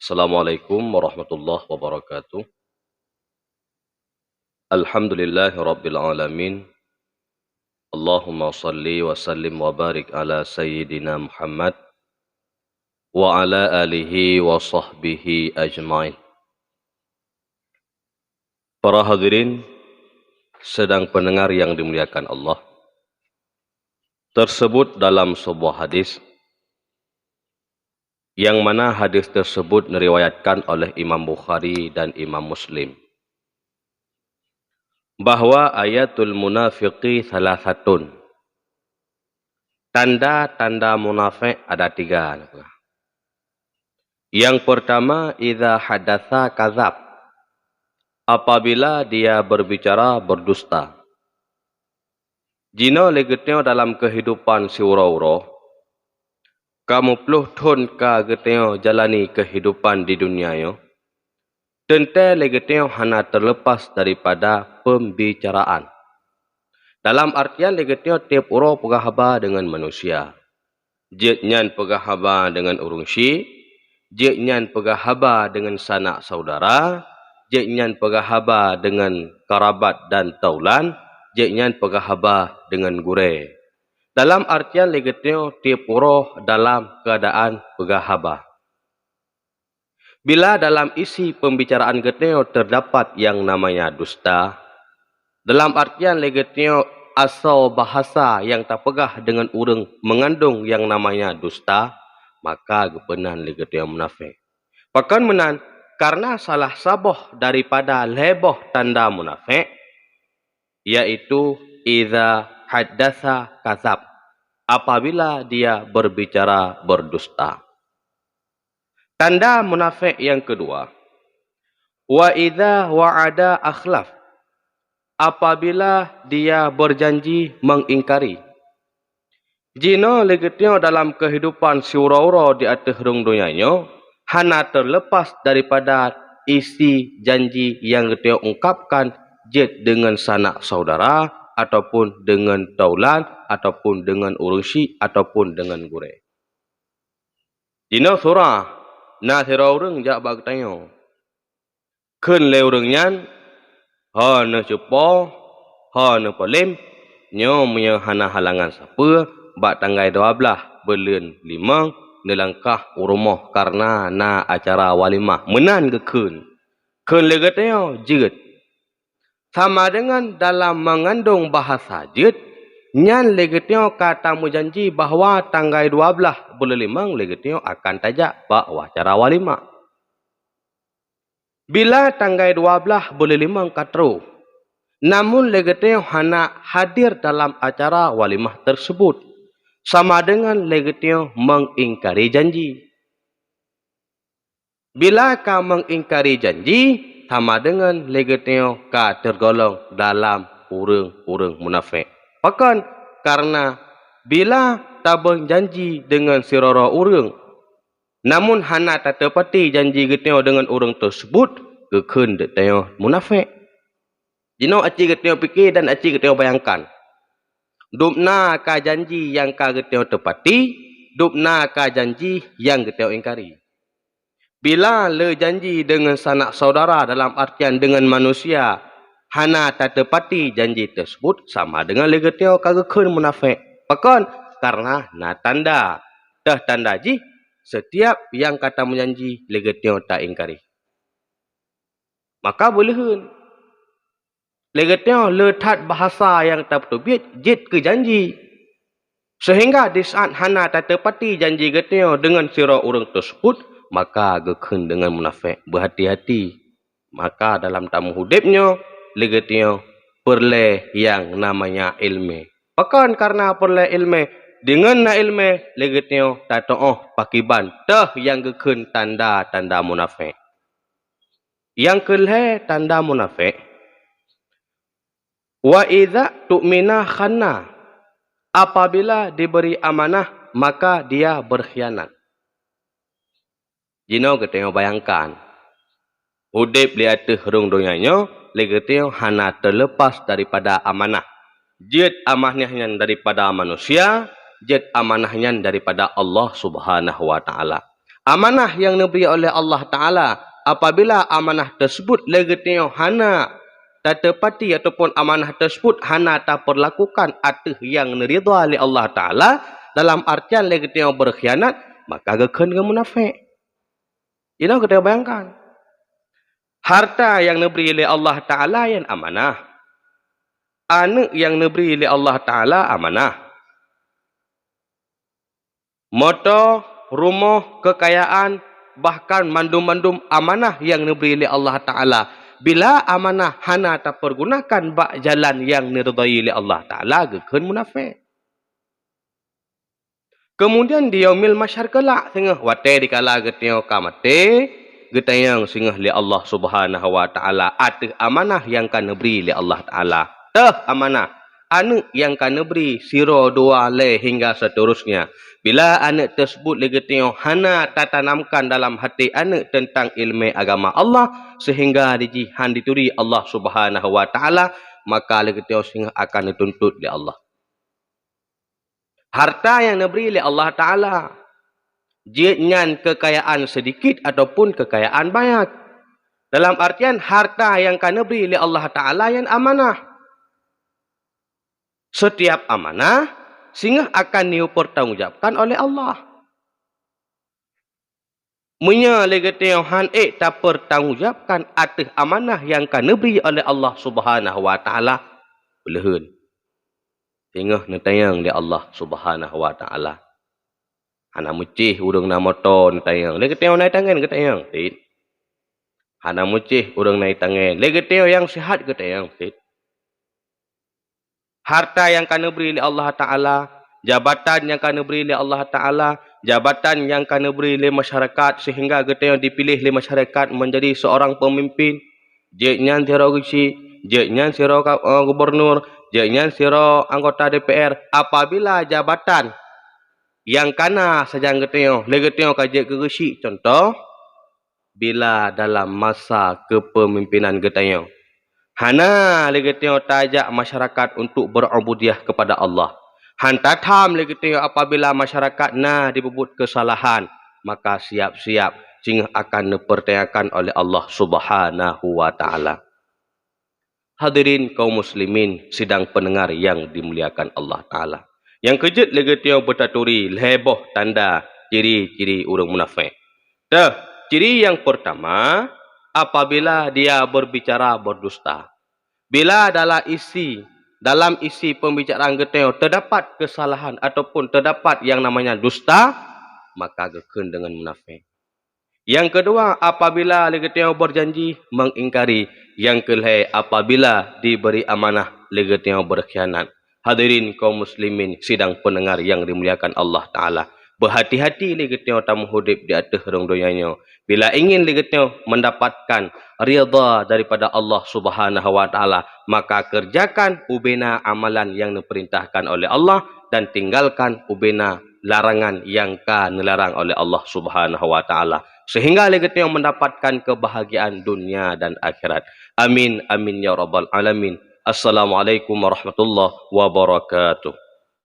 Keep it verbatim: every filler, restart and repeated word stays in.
Assalamualaikum warahmatullahi wabarakatuh. Alhamdulillahirabbil alamin. Allahumma salli wa sallim wa barik ala sayyidina Muhammad wa ala alihi wa sahbihi ajmain. Para hadirin, sedang pendengar yang dimuliakan Allah, tersebut dalam sebuah hadis, yang mana hadis tersebut diriwayatkan oleh Imam Bukhari dan Imam Muslim, bahwa ayatul munafiqi salasatun, tanda-tanda munafik ada tiga. Yang pertama, idza hadatsa kadzab, apabila dia berbicara berdusta. Jinoe lé geutanyoe dalam keuhidupan siuroe-uroe, ka muplôh thon ka geutanyoe jalani keuhidupan di dunia nyoe, teuntée lé geutanyoe hana teulepas daripada peumbicaraan. Dalam artian lé geutanyoe tieb uroe peugah haba deungon manusia. Jeuet nyan peugah haba deungon ureuëng syik, jeuet nyan peugah haba deungon sanak saudara, jeuet nyan peugah haba deungon karabat dan taulan, jeuet nyan peugah haba deungon gurée. Dalam artian lé geutanyoe tieb uroe dalam keuadaan peugah haba. Bila dalam isi peumbicaraan geutanyoe teudapat nyang namanya dusta, dalam artian lé geutanyoe asoe bahasa nyang tapeugah deungon ureuëng meungandong nyang namanya dusta, maka geupeunan lé geutanyoe munafik. Pakon meunan? Kareuna salah saboh daripada lhée boh tanda munafik, yaitu idza haddasa kazab, apabila dia berbicara berdusta. Tanda munafik nyang keudua, wa idza wa'ada akhlaf, apabila dia berjanji mengingkari. Jinoe lé geutanyoe dalam keuhidupan siuroe-uroe di ateueh rhueng donya nyoe hana teulepas daripada isi janji nyang geutanyoe ungkapkan, jeuet deungon sanak saudara, ataupun deungon taulan, ataupun deungon ureuëng syik, ataupun deungon gurée. Jinoe surah na sidroe ureuëng jak bak geutanyoe. Kheun lé ureuëng nyan, "Ho neucupo, ho neupalem, nyoe meunyoe hana halangan sapeue, bak tanggai dua blaih buleuen limong neulangkah u rumoh kareuna na acara walimah." Meunan geukheun. Kheun lé geutanyoe, "Jeuet." Sama deungon dalam meungandong bahasa jeuet, nyan lé geutanyoe ka tameujanji bahwa tanggai dua blaih buleuen limong lé geutanyoe akan tajak bak acara walimah. Bila tanggai dua blaih buleuen limong ka troh, namun lé geutanyoe hana hadir dalam acara walimah tersebut, sama deungon lé geutanyoe mengingkari janji. Bila ka mengingkari janji, sama deungon lé geutanyoe ka teurgolong dalam ureuëng-ureuëng munafik. Pakon? Kareuna bila tabeueng janji deungon sidroe ureuëng, namun hana tateupati janji geutanyoe deungon ureuëng tersebut, geukheun geutanyoe munafik. Jinoe aci geutanyoe pike dan aci geutanyoe bayangkan. Dubna ka janji nyang ka geutanyoe teupati, dubna ka janji nyang geutanyoe ingkari. Bila le janji deungon sanak saudara dalam artian deungon manusia hana tateupati janji tersebut, sama deungon lé geutanyoe ka geukheun munafik. Pakon? Kareuna na tanda. Teuh tanda jih, setiap nyang ka tameujanji lé geutanyoe taingkari. Maka beuleuheun. Lé geutanyoe le that bahasa nyang tapeuteubiet jeuet keu janji. Seuhingga disaat hana tateupati janji geutanyoe deungon sidroe ureuëng teusebut, maka geukheun deungon munafik. Beuhati-hati. Maka dalam tameuhudeb nyoe, lé geutanyoe peureulée nyang namanya iéleumé. Pakon kareuna peureulée iéleumé? Deungon na iéleumé, lé geutanyoe tateuoh pakiban teuh nyang geukheun tanda-tanda munafik. Nyang keu lhée tanda munafik, "Wa idza tu'mina khanna," apabila diberi amanah, maka dia berkhianat. Jinoe geutanyoe bayangkan, udeb di ateueh rhueng donya nyoe, lé geutanyoe hana teulepas daripada amanah. Jeuet amanah nyan daripada manusia, jeuet amanah nyan daripada Allah Subhanahu wa Ta'ala. Amanah nyang neubri oleh Allah Taala, apabila amanah teusebut lé geutanyoe hana tateupati ataupun amanah teusebut hana tapeurlakukan ateueh nyang neuridha lé Allah Taala, dalam artian lé geutanyoe beurkhianat, maka geukheun geumunafék. Inoe geutanyoe bayangkan. Harta nyang neubri lé Allah Taala nyan amanah. Aneuëk nyang neubri lé Allah Taala amanah. Moto, rumoh, keukayaan, bahkan mandum-mandum amanah nyang neubri lé Allah Taala. Bila amanah hana tapeurgunakan bak jalan nyang neuridhai lé Allah Taala, geukheun munafék. Keumudian di yaumil mahsyar keulak, singoh watée dikala geutanyoe ka maté, geutanyong singoh lé Allah Subhanahu wa Taala ateueh amanah nyang ka neubri lé Allah Taala. Teuh amanah, aneuëk nyang ka neubri, sidroe, dua, lhée hingga seuterusnya. Bila aneuëk teusebut lé geutanyoe hana tatanamkan dalam até aneuëk teuntang iéleumé agama Allah, seuhingga di jih hán dituri Allah Subhanahu wa Taala, maka lé geutanyoe singoh akan neutuntut lé Allah. Harta nyang neubri lé Allah Taala, jeuet nyan keukayaan seudikit ataupun keukayaan banyak. Dalam artian, harta nyang ka neubri lé Allah Taala nyan amanah. Seutiap amanah singoh akan neupeutanggong jawabkan oleh Allah. Meunyoe lé geutanyoe hán ék tapeurtanggong jawabkan ateueh amanah nyang ka neubri oleh Allah Subhanahu wa Taala, peuleuheuen. Singoh neutanyong lé Allah Subhanahu wa Taala. Hana meucéh ureuëng na moto neutanyong, lé geutanyoe na tangén geutanyong, cit. Hana meucéh ureuëng na tangén, lé geutanyoe nyang seuhat geutanyong, cit. Harta nyang ka neubri lé Allah Taala, jabatan nyang ka neubri lé Allah Taala, jabatan nyang ka neubri lé masyarakat, seuhingga geutanyoe dipiléh lé masyarakat meunjadi seurang peumimpin, jeuet nyan sidroe geuchik, jeuet nyan sidroe ka-, eh, gubunur, jeuet nyan sidroe anggota D P R, apabila jabatan nyang kana sajan geutanyoe, lé geutanyoe ka jeuet keu geuchik, cuntoh, bila dalam masa keupeumimpénan geutanyoe, hana lé geutanyoe tajak masyarakat untuk beur'ubudiyah keupada Allah. Hán tatham lé geutanyoe apabila masyarakat na jipeubuet keusalahan, maka siap-siap singoh akan neupeurtanyakan oleh Allah Subhanahu wa Taala. Hadirin kaum muslimin sidang peundengar nyang dimuliakan Allah Taala. Nyang keujeuet lé geutanyoe beutaturi lhée boh tanda ciri-ciri ureuëng munafék. Teuh, ciri nyang peurtama, apabila dia berbicara berdusta. Bila dalam isi, dalam isi pembicaraan geutanyoe teudapat keusalahan ataupun teudapat nyang namanya dusta, maka geukheun deungon munafék. Nyang keudua, apabila lé geutanyoe berjanji mengingkari. Nyang keulhée, apabila diberi amanah lé geutanyoe berkhianat. Hadirin kaum muslimin sidang peundengar nyang dimuliakan Allah Taala, beuhati-hati lé geutanyoe tameuhudép di ateueh rhueng donya nyoe. Bila ingin lé geutanyoe mendapatkan ridha daripada Allah Subhanahu wa Taala, maka kerjakan ubena amalan nyang neupeurintahkan oleh Allah dan tinggalkan ubena larangan nyang ka neularang oleh Allah Subhanahu wa Taala, seuhingga lé geutanyoe mendapatkan keubahgiaan dunia dan akhirat. Amin, amin, ya rabbal alamin. Assalamualaikum warahmatullahi wabarakatuh.